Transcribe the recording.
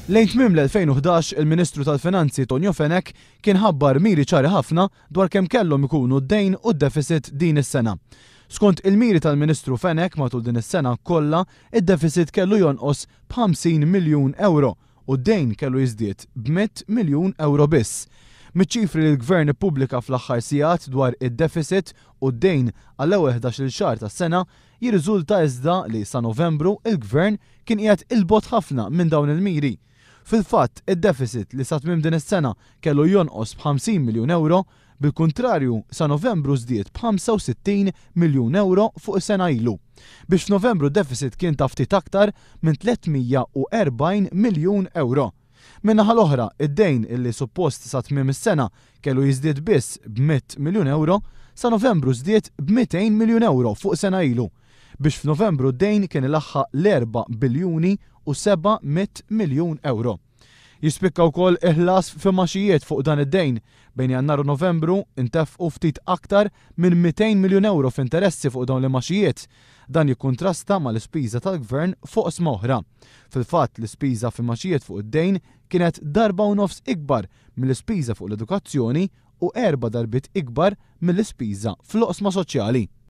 Lejn tmiem l-2011, il-Ministru tal-Finanzi Tonio Fenech kien ħabbar miri ċari ħafna dwar kemm kellhom ikunu d-dejn u d-deficit din is-sena. Skont il-miri tal-Ministru Fenech matul din is-sena kollha, id-deficit kellu jonqos b'50 miljun ewro u d-dejn kellu jiżdied b'100 miljun ewro biss. Miċ-ċifri li l-Gvern ippubblika fl-aħħar sigħat dwar id-deficit u d-dejn għall-ewwel 11-il xahar tas-sena, jirriżulta iżda li sa Novembru l-Gvern kien qiegħed 'il bogħod ħafna minn dawn il-miri. Fil-fatt, id-deficit li sa tmiem din is-sena kellu jonqos b'50 miljun ewro, bil-kuntrarju sa Novembru żdied b'65 miljun ewro fuq sena ilu. Biex f'Novembru d-deficit kien ta' ftit aktar minn 340 miljun ewro. Min-naħa l-oħra, id-dejn illi suppost sa tmiem is-sena kellu jiżdied biss b'100 miljun ewro, sa Novembru żdied b'200 miljun ewro fuq sena ilu. Biex f'Novembru d-dejn kien ilaħħaq l-erba' biljuni u 700 miljun ewro. Jispikka wkoll il-ħlas f'imgħaxijiet fuq dan id-dejn. Bejn Jannar u Novembru ntefqu ftit aktar minn 200 miljun ewro f'interessi fuq dawn l-imgħaxijiet. Dan jikkuntrasta mal-ispiża tal-Gvern f'oqsma oħra. Fil-fatt, l-ispiża f'imgħaxijiet fuq id-dejn kienet darba u nofs ikbar mill-ispiża fuq l-edukazzjoni u erba' darbiet ikbar mill-ispiża fl-oqsma soċjali.